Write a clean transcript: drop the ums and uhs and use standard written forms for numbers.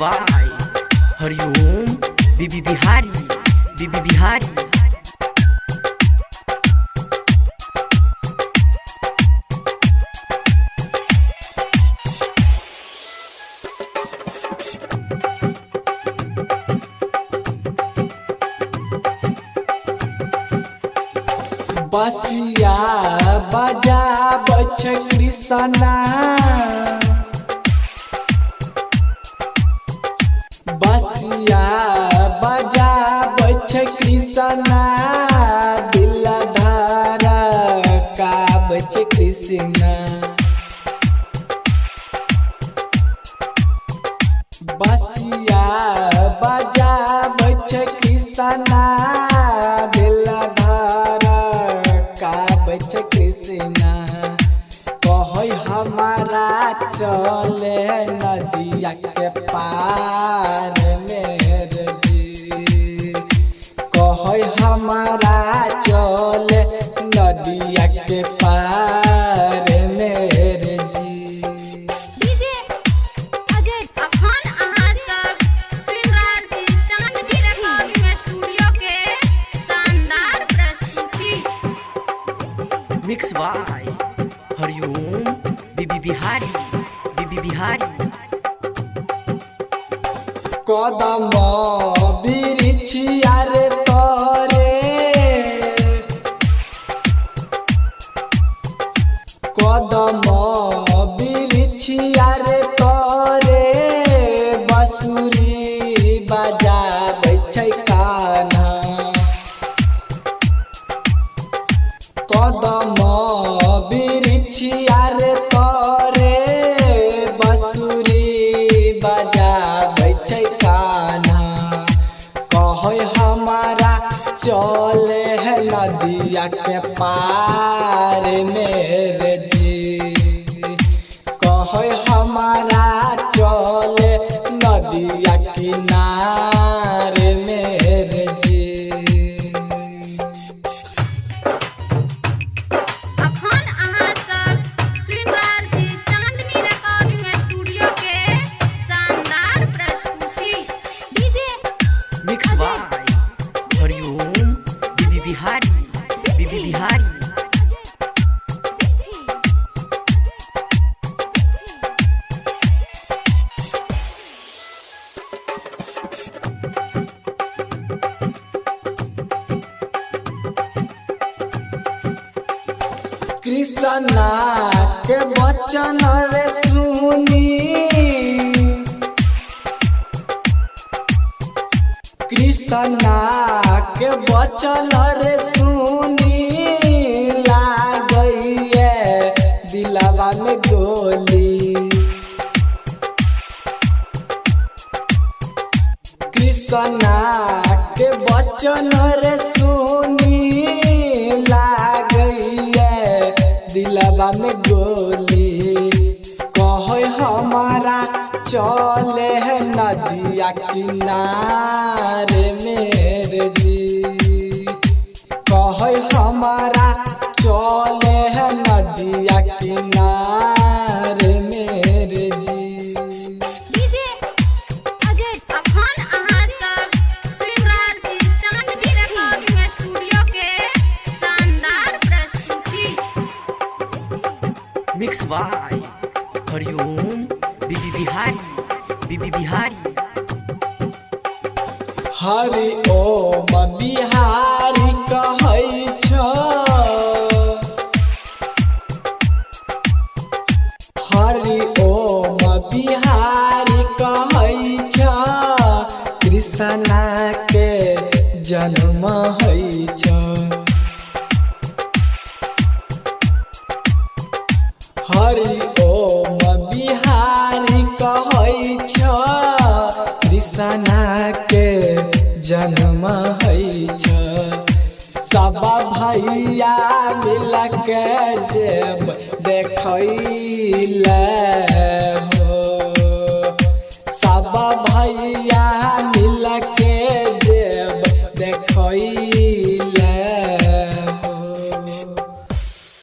by Hariom Bibi Bihari Bibi Bihari. बसिया बजाबै छै कृष्णा, बसिया बजाबै छै कृष्णा, दिल धारा काबै छै कृष्णा। बसिया बजाबै छै कृष्णा, दिल धारा काबै छै कृष्णा। कहै हमारा चले नदिया के पार मेरे जी, कहै हमारा चले नदिया के पार मेरे जी। डीजे अजय। अखन अहाँ सब सुनि रहल छी चांदनी रिकॉर्डिंग स्टूडियो के शानदार प्रस्तुति। Mix by Hariom Bibi Bihari Bibi Bihari. कदम बिरिछिया रे तोरे, कदम बिरिछिया रे तोरे, बाँसुरी बजाबै छै कान्हा। कदम बिरिछिया रे तोरे, बाँसुरी बजाबै छै कान्हा। कहै हमारा चले है नदिया के पार मेरे जी, कहै हमारा चले नदिया किनारे मेरे जी। अखन अहाँ सब सुनि रहल छी चांदनी रिकॉर्डिंग स्टूडियो के शानदार प्रस्तुति। DJ mix by Hariom Bibi Bihari Bibi Bihari. Krishna के वचन रे सुनी, कृष्णा के वचन रे सुनी, लागैये दिलवा में गोली। कृष्णा के वचन रे सुनी, लागैये दिलवा में गोली। कहै हमारा चले है नदिया किनारे मेरे जी, कहै हमारा चले है नदिया किनारे मेरे जी। डीजे अजय। अखन अहाँ सब सुनि रहल छी चांदनी रिकॉर्डिंग स्टूडियो के शानदार प्रस्तुति। Mix by Hariom Bibi Bihari Bibi Bihari. Hari Om Bihari कहै छ, हरि ओम बिहारी कहै छ, कृष्णा के जन्म होइ छ। हरि ओम बिहारी कहै छ, कृष्णा के जन्म होइ छ। सब भैया मिल के जेब देखैले हो, सब भैया मिल के जेब देखैले।